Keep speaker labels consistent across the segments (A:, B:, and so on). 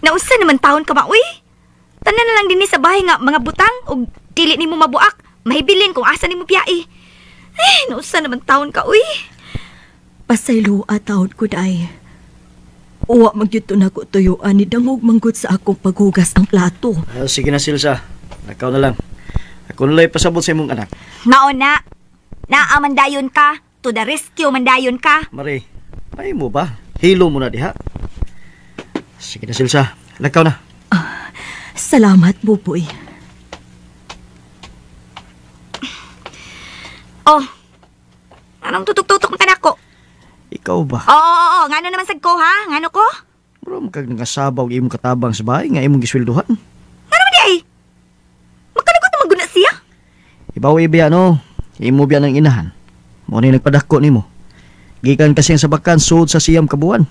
A: Nausa naman taon ka ba, uy? Tanan na lang dinhi sa bahay nga mga butang og dili nimo mabuak. Mahibilin kung asa nimo biyai. Eh, nausa naman taon ka, uy.
B: Pasayloa taon ko, day. Uwa magyud to nako tuyuan ni dangog manggod sa akong paghugas ang plato.
C: Sige na, Silsa. Nakaw na lang. Ako na lang ipasabot sa imong anak.
A: Mao na. Naa man dayon ka. To the rescue man dayon ka.
C: Mari, ay mo ba? Hilo mo na diha. Sige na, Silsa. Lakaw na.
B: Salamat, Buboy.
A: Oh. Anong tutok-tutok man kanako?
C: Ikaw ba?
A: Oo, oo, oo. Ngano naman sad ko, ha? Ngano ko?
C: Bro, kag nangasabaw imong katabang sa bahay nga imong gisweldohan.
A: Ngano man di ay? Makanagot naman guna siya.
C: Ibaw ibiya no. Imo biya ng inahan. Mo ni nagpadako nimo. Gikan kasi ang sabakan suod sa 9 ka buwan.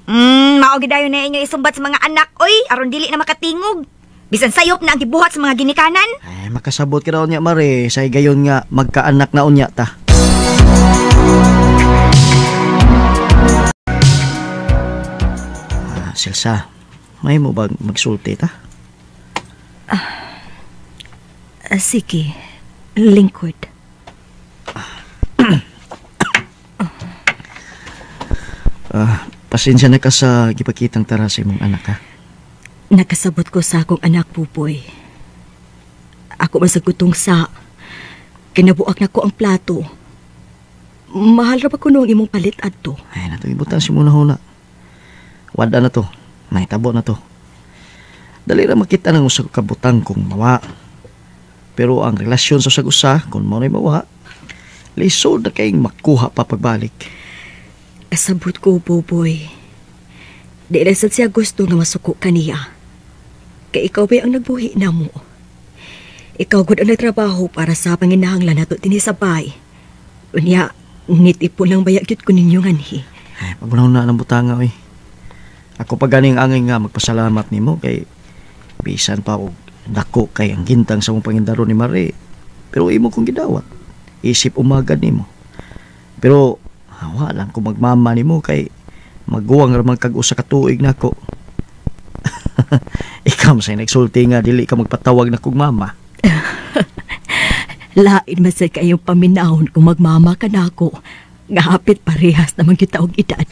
A: Mao gid dayon na inyo isumbat sa mga anak, oy, aron dili na makatingog. Bisan sayop na ang gibuhat sa mga ginikanan.
C: Ay, makasabot ka raw niya, Mare. Sa higayon nga magkaanak na unya ta. Silsa, may mo bang magsulti ta?
B: Sige, lingkod.
C: Pasensya na ka sa gipakitang tara sa imong anak, ha?
B: Nakasabot ko sa akong anak, Buboy. Ako man sa gutong sa. Kinabuak na ko ang plato. Mahal ra ba kuno ang imong palit adto?
C: Ay, natong ibutang si muna huna. Wada na to. May tabo na to. Dali ra makita ng usa ka butang kung mawa. Pero ang relasyon sa usag-usa, kung mao na'y mawa, lisod na kayong makuha pa pagbalik.
B: Kasabot ko, Buboy. Di na sad siya gusto nga masuko kaniya. Kay ikaw ba ang nagbuhi na mo? Ikaw gud ang nagtrabaho para sa panginahanglan nato dinhi sa bahay. Unya, nitipon lang baya gyud ko ninyo nganhi.
C: Ay, pagunaw na ang butanga, oy. Ako pa ganing angay nga magpasalamat nimo kay bisan pa og dako kay ang gintang sa mong pangindaro ni Mare. Pero imo kong gidawat. Isip umaga nimo. Pero hawa lang ko magmama nimo kay maguwang ra man kag usa ka tuig nako. Ikaw man say nagsulti nga dili ka magpatawag na kog mama.
B: Lain man sad kayong paminahon kung magmama ka nako. Nga hapit parehas naman kita og edad.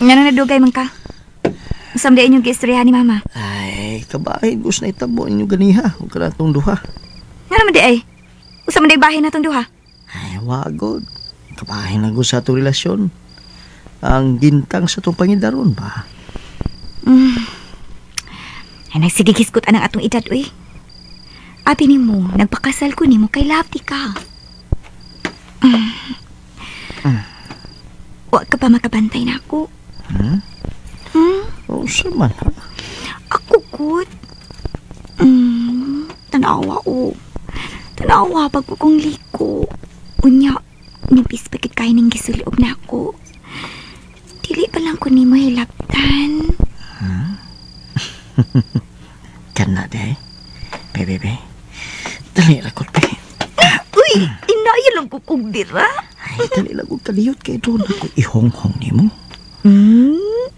A: Ngano na dugay man ka? Usam di inyong giistoryahan ni Mama.
C: Ay, kabahin gus na itabo ninyo ganiha. Huwag ka na itong duha.
A: Ngano man di ay? Usam di bahin na itong duha?
C: Ay, wagod. Kabahin na gus sa itong relasyon. Ang gintang sa itong pangindaron ba?
A: Ay, nagsigigisgot anang atong edad, uy. Abi ni mo, nagpakasal ko ni mo kay love di ka. Wa ka pa makabantay na ako.
C: Oh, sa man, ha?
A: Ako, good. Tanawa, oh. Tanawa, pag kong liko. Unya, nipis pa kit kayo ng gisuliob na ako. Dili pa lang ko ni mo hilaptan.
C: Kana, day. Bebe, bebe. Dali ra ko, be.
A: Uy, inaya lang ko kong dira.
C: Ay, dali lang ko kaliyot kay doon ako ihonghong ni mo.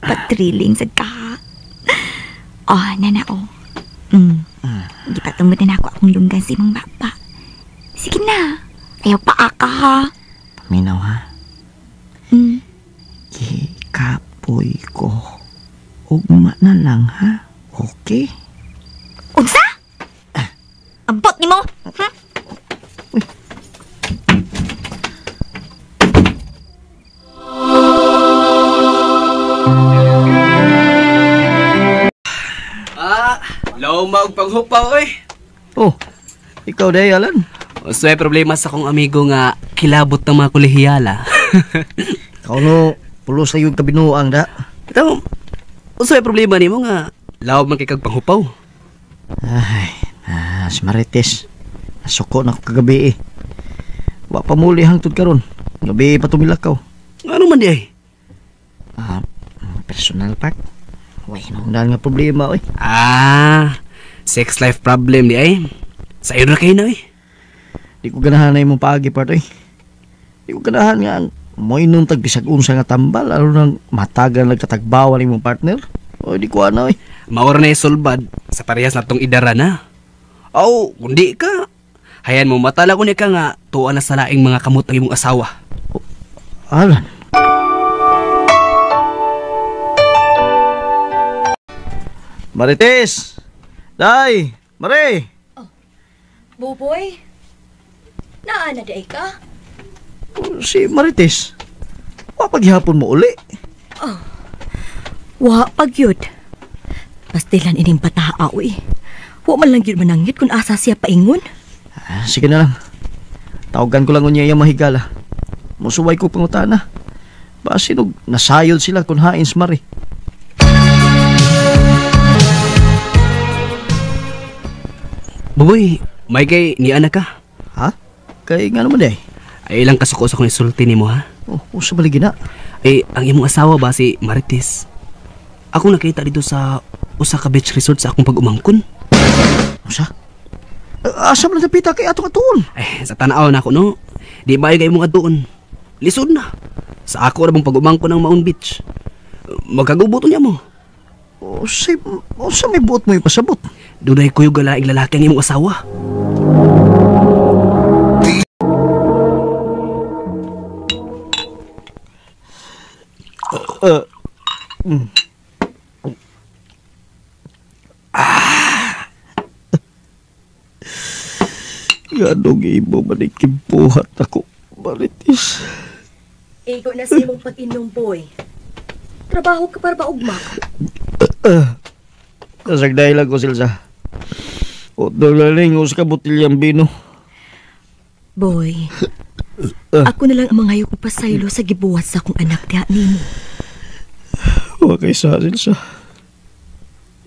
A: Patriling sad ka. Oh, nana, oh. Gipatungod na ako akong lunggan sa imong baba. Sige na. Ayaw pa ka, ha?
C: Paminaw, ha? Gikapoy ko. Ugma na lang, ha? Okay?
A: Unsa? Ambot nimo?
C: Uy.
D: Luma og panghupaw, oy.
C: Oh, ikaw day, Alan.
D: So, may problema sa akong amigo nga kilabot ng mga kolehiyala.
C: Ikaw no, pulos na yung kabinuang da.
D: Ito, so may problema nimo nga law man kay kag panghupaw.
C: Ay, si Marites. Nasuko na ako kagabi eh. Wa pa muli hangtod karon. Gabi pa tumilakaw.
D: Ano man di ay?
C: Personal pak. Way, nung dahil nga problema, oy.
D: Sex life problem di ay. Sayo na kayo na eh.
C: Di ko ganahan na imong paagi, part eh. Di ko ganahan nga ang moinom tag bisag unsa nga tambal aron nang matagal nagkatagbawan imong partner. O di ko ano eh.
D: Maura na isulbad sa parehas na tong idara na. Aw, kundi ka. Hayan mo, matala ko niya ka nga tuwa na sa laing mga kamot ang imong asawa.
C: Oh, alan. Marites! Day! Mare!
B: Oh, Buboy? Naana day ka?
C: Si Marites, wapaghihapon mo uli.
B: Oh, wapag yun. Pastilan ining bataa, uy. Wa man lang yun mananggit kung asa siya paingon.
C: Ah, sige na lang. Tawagan ko lang unya iyang mahigala. Musuway ko pangutana. Basin og nasayod sila kung hain si Mari.
D: Buboy, may kay ni anak ka.
C: Ha? Kay nga naman day?
D: Ay ilang kasuko sa kong isulti nimo ha?
C: Oh, usa baligi na.
D: Eh, ang imong asawa ba si Marites? Ako nakita dito sa usa ka beach resort sa akong pag-umangkon.
C: Usa? Asa man napita kay atong atuon?
D: Eh, sa tan-aw na ako no. Di ba kay imong atuon? Lisod na. Sa ako ra bang pag-umangkon ang Maun Beach. Magkagubot niya mo.
C: Usa may buot mo ipasabot.
D: Dunay kuyog laing lalaki ang imong asawa.
C: Ganong imo manikibuhat ako, Marites.
B: Igo na sa imong pag-inom, boy. Trabaho ka para baugma.
C: Kasagday lang ko, Silsa. Utol na rin, us ka botilyang bino.
B: Boy, ako na lang ang mga ko pasaylo sa gibuhat sa akong anak diha nimo.
C: Wa kay sa, Silsa.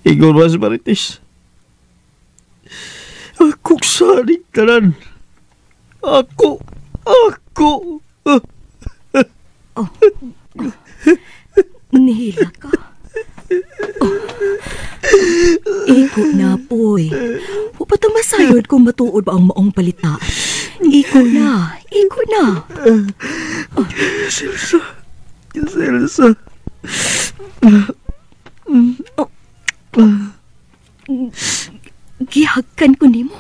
C: Igor ba si Marites? Akong sanig tanan. Ako.
B: Oh. Manihila ka. Oh. Iko na, boy. Wa pa ta masayod kung matuod ba ang maong palita. Iko na.
C: Oh. Silsa.
B: Oh. Gihagkan ko nimo.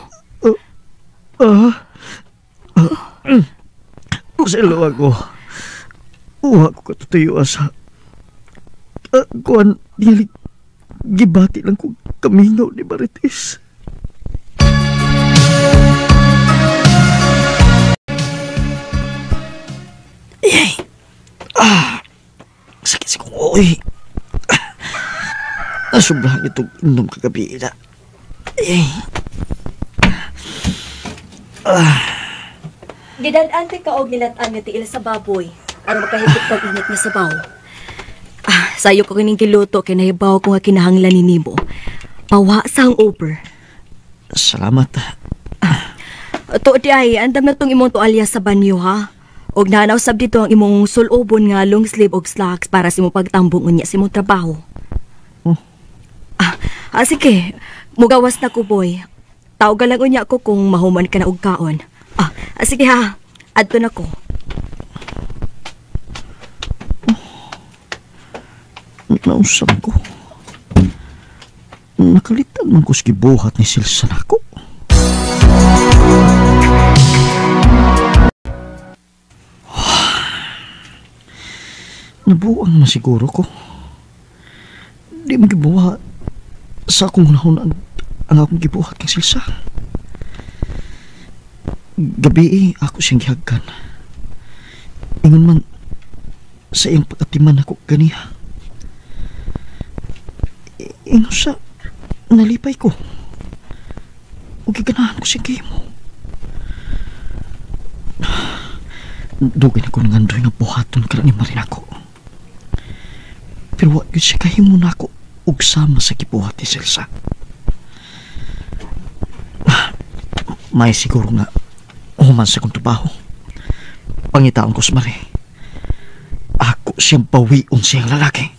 C: Silo ako. Uwa ko katutuyo asa. Kuan, dili, gibati lang ko kamingaw ni Marites. Yay! Sakit sa kong uwi. Nasubrahan itong inom kagabi na. Yay!
B: Gidad-an ka og nilatan nga tiil sa baboy aron makahipit kag init nga sabaw. Sayo ko kining giluto kay nahibaw ko nga kinahanglan ni nimo. Pawa sa ang over.
C: Salamat.
B: To di ay andam na tong imong tualya sa banyo ha. Og naanaw sab dito ang imong sulobon nga long sleeve og slacks para sa imong pagtambong unya sa imong trabaho.
C: Oh.
B: Sige, mugawas na ko boy. Tawga lang unya ko kung mahuman ka na og kaon. Sige ha. Adto na ko.
C: Nausap ko. Nakalitan man ko sa gibuhat ni Silsa nako. Nabuang na siguro ko. Di mo gibuhat sa akong hunahon ang akong gibuhat kang Silsa. Gabi ako siyang gihagkan. Ingon man sa iyang pag-atiman ako ganiha. Ingon sa nalipay ko. O giganahan ko siyang gihimo. Dugay na ko nangandoy nga buhaton ka ni Marin ako. Pero wa yun siya kahimo na ako og sama sa gibuhat ni Silsa. May siguro nga human sa kong trabaho. Pangitaon ko sa Mari. Ako siyang bawion siyang lalaki.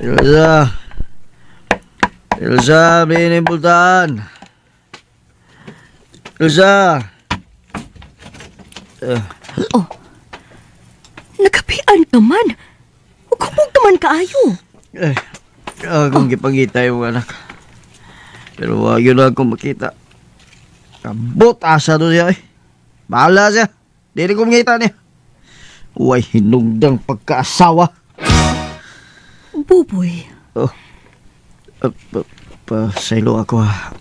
C: Elsa! Elsa, binibultahan! Elsa!
B: Oh, nakapian ka man. Kumog ka man kaayo.
C: Eh, akong gipangita yung anak. Pero wag yun lang akong makita. Kabot, asa doon siya eh. Bahala siya. Dili ko makita niya. Uy, hinungdang pagkaasawa.
B: Buboy.
C: Oh. Pasaylo ako ha.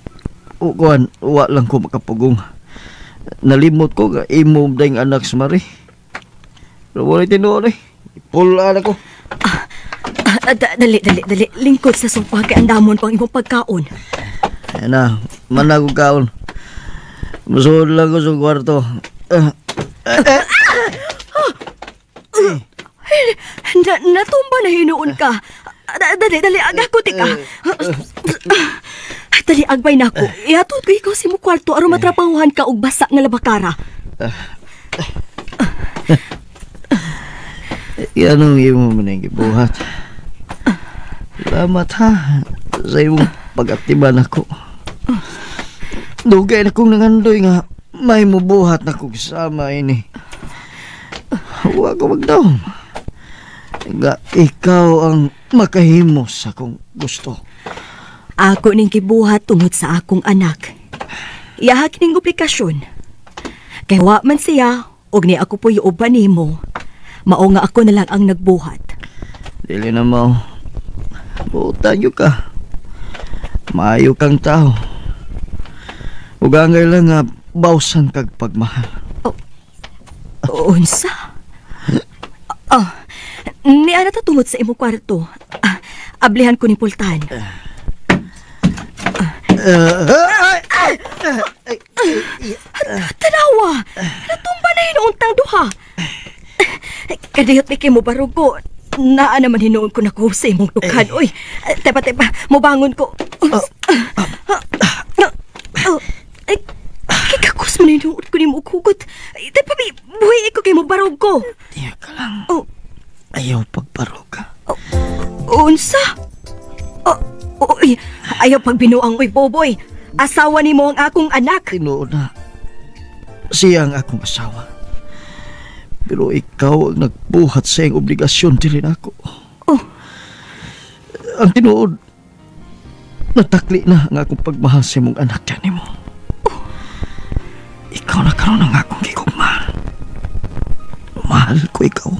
C: Kuan, wa lang ko makapugong. Nalimot ko nga imo dayng anak sa Marie. Pero wala tinuod eh. Ipulaan ako.
B: Dali, dali, dali. Lingkod sa sopa kay andamon pang imong pagkaon.
C: Ayan na, managong kaon. Musuod lang ko sa kwarto.
B: Natumba na hinuon ka. Dali, dali, agako ka. Dali, agbay na ako. Ihatod ko ikaw sa imong kwarto aron matrabahuhan ka og basa nga labakara.
C: Yan ang imo man ang gibuhat. Salamat ha sa imong pag-atiman ako. Dugay na kong nangandoy nga may mubuhat na kong sama ini. Huwag ko magdaom. Nga ikaw ang makahimos sa akong gusto.
B: Ako ning gibuhat tungod sa akong anak. Iyaha kining obligasyon. Kay wa man siya og ni ako po'y uban nimo. Mao nga ako na lang ang nagbuhat.
C: Dili na mao. Butan yun ka. Maayo kang tao. Ug angay lang nga bawsan kag pagmahal.
B: Oh, unsa? Oh, niana ta tungod sa imong kwarto. Ablihan ko ni Pultan. Tanawa! Natumba na hinuuntang duha. Kadiyot ni kay mo barugo. Naa naman hinuon ko nakuha sa imong dukhan. Uy, tepa, tepa, mubangon ko. Ay, kikakos man hinuon ko ni mo hugot. Tepa, buhi ko kay mo barugo.
C: Tiyak ka lang. Ayaw pagbaruga.
B: Unsa? Uy, ayaw pagbinuang, uy, Boboy. Asawa ni mo ang akong anak.
C: Tinuod na. Siya ang akong asawa. Pero ikaw ang nagbuhat sa iyong obligasyon dili nako.
B: Oh.
C: Ang tinuod, natakli na ang akong pagmahal sa imong anak kanimo. Oh. Ikaw na karon ang akong gigugma. Mahal ko ikaw,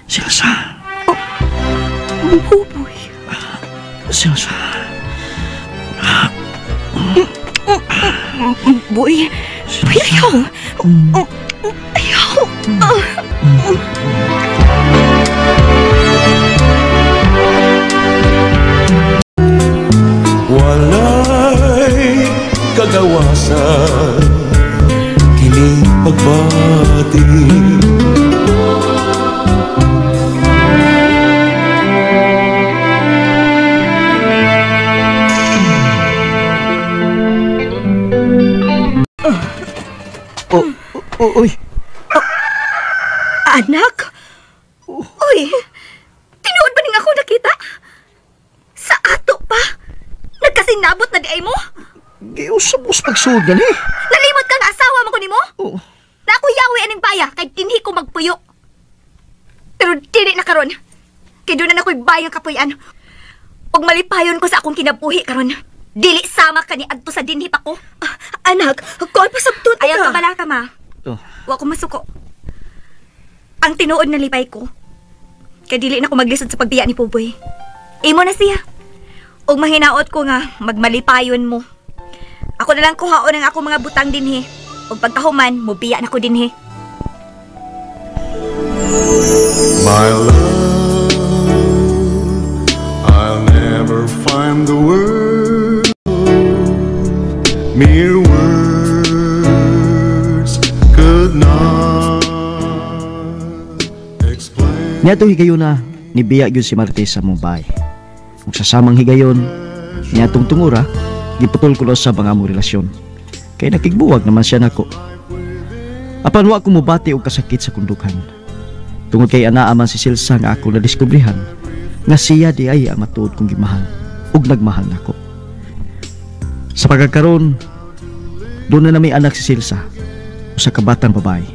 C: Silsa.
B: Oh. Buboy.
C: Silsa.
B: Boy, boy, ayaw. Ayaw.
E: Walay kagawasan kini pagbati.
C: Uy.
B: Anak?
A: Uy, tinuod ba ning ako nakita? Sa ato pa? Nagkasinabot na di ay mo?
C: Giusap mo sa pagsuod gani.
A: Nalimot ka nga asawa mo ko nimo?
C: Oh.
A: Na ako yawi aning baya kay dinhi ko magpuyo. Pero dili na karon. Kay doon na ako'y bayang kapuyan. Ug malipayon ko sa akong kinabuhi karon. Dili sama ka ni adto sa dinhi pa ko.
B: Anak, kuan pa sabtot ka.
A: Ayaw ka bala ka, ma.
C: Oh.
A: Wa ko masuko. Ang tinuod na lipay ko. Kay dili na ko maglisod sa pagbiya ni Puboy. Imo na siya. Ug mahinaot ko nga magmalipayon mo. Ako na lang kuhaon ang akong mga butang dinhi. Ug pagkahuman, mobiya na ko dinhi.
E: My love, I'll never find the words, mere words could not explain.
C: Niadtong higayon na nibiya gyud si Martes sa Mumbai. Ug sa samang higayon, niadtong tungura, giputol ko sa mga among relasyon. Kay nakigbuwag naman siya nako. Apan wa ko mobati og kasakit sa kundukhan. Tungod kay anaa man si Silsa nga ako nadiskubrihan, Nga siya di ay ang matuod kong gimahal ug nagmahal nako. Sa pagkakaroon, doon na may anak si Silsa, usa ka batang babae.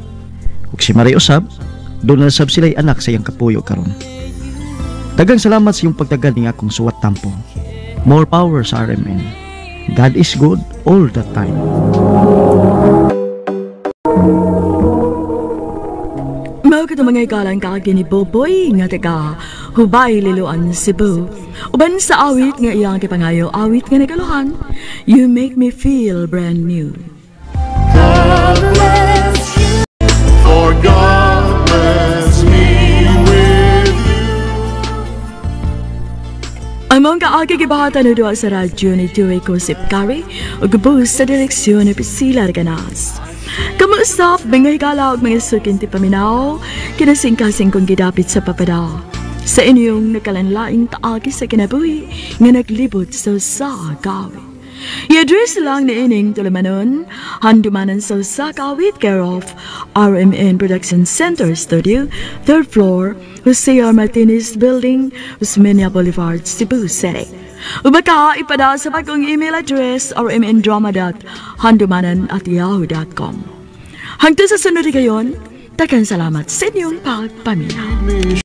C: Ug si Marie usab, doon na sab sila'y anak sa iyang kapuyo karon. Daghang salamat sa iyong pagtagal ni akong suwat tampo. More power sa RMN. God is good all the time.
F: Mao kato mga igalang kaagi ni Boboy nga taga Hubay, Liloan, Cebu. Uban sa awit nga iyang gipangayo, awit nga nagaluhan, "You Make Me Feel Brand New."
E: For God bless me with you.
F: Ang mga kaagi gibahatan na duwa sa radyo ni Dewey Cosip Kari ug gubos sa direksyon ni Priscilla Reganas. Kamusta mga higala ug mga sukin ti paminaw, kinasingkasing kong gidapit sa papada sa inyong nakalanlaing paagi sa kinabuhi nga naglibot sa usa ka awit. I-address lang ni ining tulumanon, Handumanan sa usa ka awit, care of RMN Production Center Studio, third floor, Jose R. Martinez Building, Osmeña Boulevard, Cebu City. O baka ipada sa bagong email address rmndrama.handumanan@yahoo.com. Hangtod sa sunod gayon, daghang salamat sa inyong pagpaminaw.